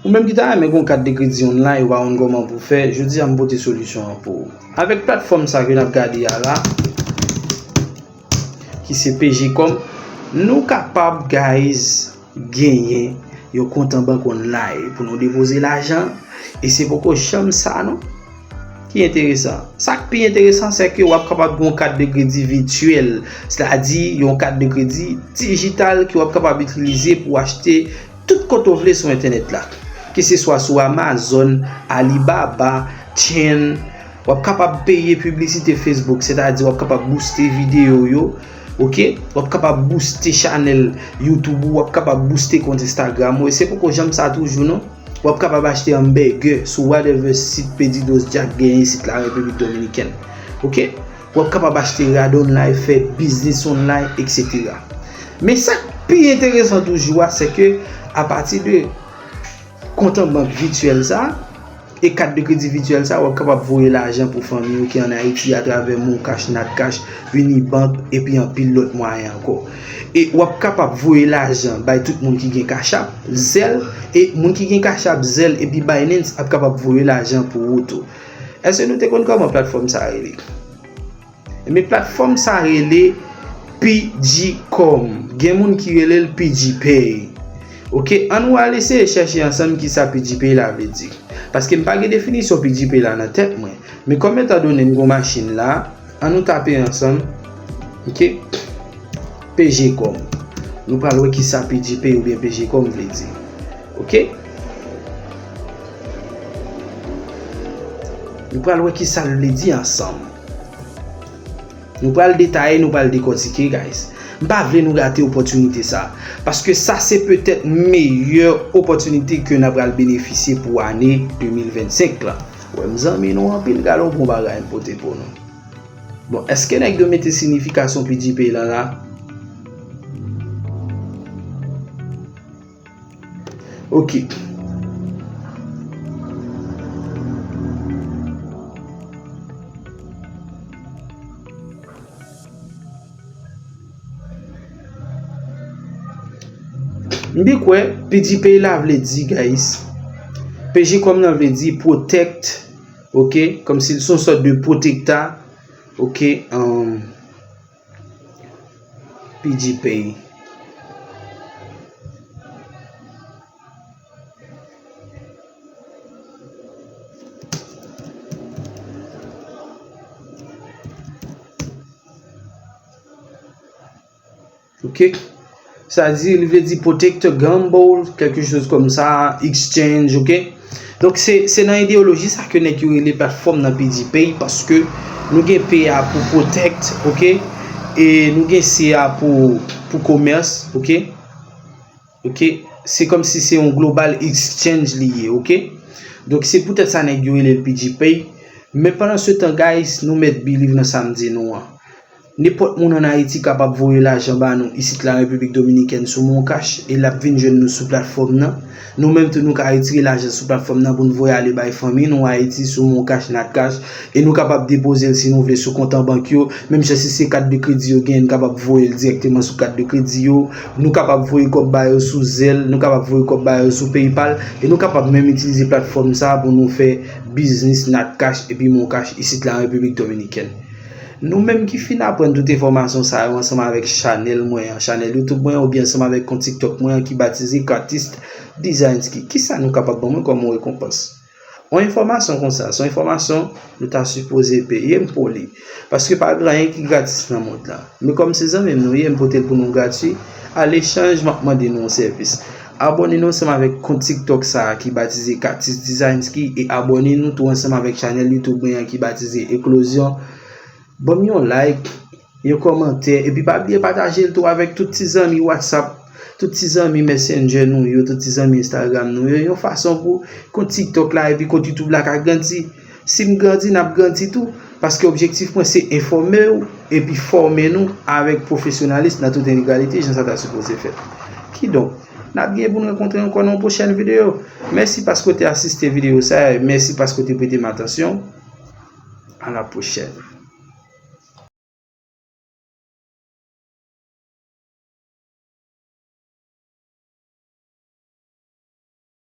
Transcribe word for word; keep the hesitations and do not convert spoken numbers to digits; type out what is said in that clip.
Ou menm ki ta renmen gen yon kat de kredi online, ou pa konn kòman pou fè, jodi a m pote solisyon an pou ou. Avèk platfòm sa ke n ap gade a la, ki se PGCom, nou kapab, guys, genyen yon kont an bank online pou nou depoze lajan, e se poko janm sa non. Ki enteresan. Sa k pi enteresan, se ke w ap kapab gen yon kat de kredi vityèl, sètadi yon kat de kredi dijital ke w ap kapab itilize pou w achte tout kote w vle sou entènèt la. Keseswa sou Amazon, Alibaba, Chain, w ap kapab peye piblisite Facebook, sètadi w ap kapab booste videyo yo, oke? W ap kapab booste chanèl YouTube ou, w ap kapab booste kont Instagram ou, e se poko janm sa toujou non. W ap kapab achte hamburger sou whatever sit Pedidos Jack genyen isit la Repiblik Dominikèn. Oke? W ap kapab achte rad online, fè biznis online, etsetera. Men sa k pi enteresan toujou a, se ke apati de kont an bank vityèl sa, e kat de kredi vityèl sa, w ap kapab voye lajan pou fanmi w ki ann Ayiti atravè MonCash, NatCash, Unibank, epi anpil lòt mwayen ankò. E w ap kapab voye lajan bay tout moun ki gen Cash App, Zelle, e moun ki gen Cash App, Zelle, epi Binance ap kapab voye lajan pou ou tou. Èske nou te konn kòman platfòm sa rele? Ebyen, platfòm sa rele PGCom. Gen moun ki rele l PGPay. Oke, ann nou al eseye chèche ansanm kisa PGPay la vle di. Paske m pa gen definisyon PGPay la nan tèt mwen. Men kòm etandone m gon machin la, ann nou tape ansanm, oke, PGCom. Nou pral wè kisa PGPay oubyen PGCom vle di. Oke? Nou pral wè kisa l vle di ansanm. Nou pral detaye, nou pral dekòtike, guys. M pa vle nou rate opòtinite sa. Paske sa se petèt meyè opòtinite ke n a pral benefisye pou ane de mil vennsenk la. Wè m zanmi nou anpil, gade yon bon bagay m pote pou nou. Bon, èske nèg yo mete siyifikasyon PGPay lan la? Oke. M byen kwè PGPay la vle di, guys. PGCom nan vle di protect, oke? Kòmsi l se yon sòt de pwotekta, oke? Um, PGPay. Oke? Sa di, li vle di protect, gamble, quelque chose comme ça, exchange, oke? Donk, se, se nan ideyoloji sa ke nèg yo rele platfòm nan PGPay, paske nou gen P a pou protect, oke? E nou gen C a pou, pou komès, oke? Oke? Se kòmsi se yon global exchange li ye, oke? Donk, se poutèt sa nèg yo rele l PGPay. Men pandan se tan, guys, nou mèt believe nan sa m di nou an. Nenpòt moun ann Ayiti kapab voye lajan ba nou isit la Repiblik Dominikèn sou MonCash e l ap vin jwenn nou sou platfòm nan. Nou menm tou nou ka retire lajan sou platfòm nan pou n voye ale bay fanmi nou Ayiti sou MonCash, NatCash, e nou kapab depoze l si nou vle sou kont an bank yo. Menm jan si se kat de kredi yo genyen, n kapab voye l dirèkteman sou kat de kredi yo. Nou kapab voye kòb ba yo sou Zelle, nou kapab voye kòb ba yo sou PayPal, e nou kapab menm itilize platfòm sa a pou nou fè biznis NatCash epi MonCash isit la Repiblik Dominikèn. Nou menm ki fin aprann tout enfòmasyon sa yo ansanm avèk chanèl mwen an, chanèl YouTube mwen an, oubyen ansanm avèk kont TikTok mwen an ki batize Katist Designski, kisa nou kapab ban mwen kòm rekonpans? Yon enfòmasyon konsa, se yon enfòmasyon nou ta sipoze peye m pou li. Paske pa gen anyen ki gratis nan mond lan. Men kòm se zanmi m nou ye, m pote l pou nou gratui. A lechanj, m ap mande nou yon sèvis. Abòne nou ansanm avèk kont TikTok sa a ki batize Katist Designski e abòne nou tou ansanm avèk chanèl YouTube mwen an ki batize Eklozyon. Ban m yon like, yon kòmantè, epi pa bliye pataje l tou avèk tout ti zanmi WhatsApp, tout ti zanmi Messenger nou yo, tout ti zanmi Instagram nou yo, yon fason pou kont TikTok la epi kont YouTube la ka grandi. Si m grandi, n ap grandi tou, paske objektif mwen se enfòme w epi fòme nou avèk pwofesyonalis nan tout entegralite, jan sa ta sipoze fèt. Kidonk, n ap gen pou n rankontre ankò nan yon pwochèn videyo. Mèsi paske w te asiste videyo sa a, e mèsi paske w te prete m atansyon. À la prochaine.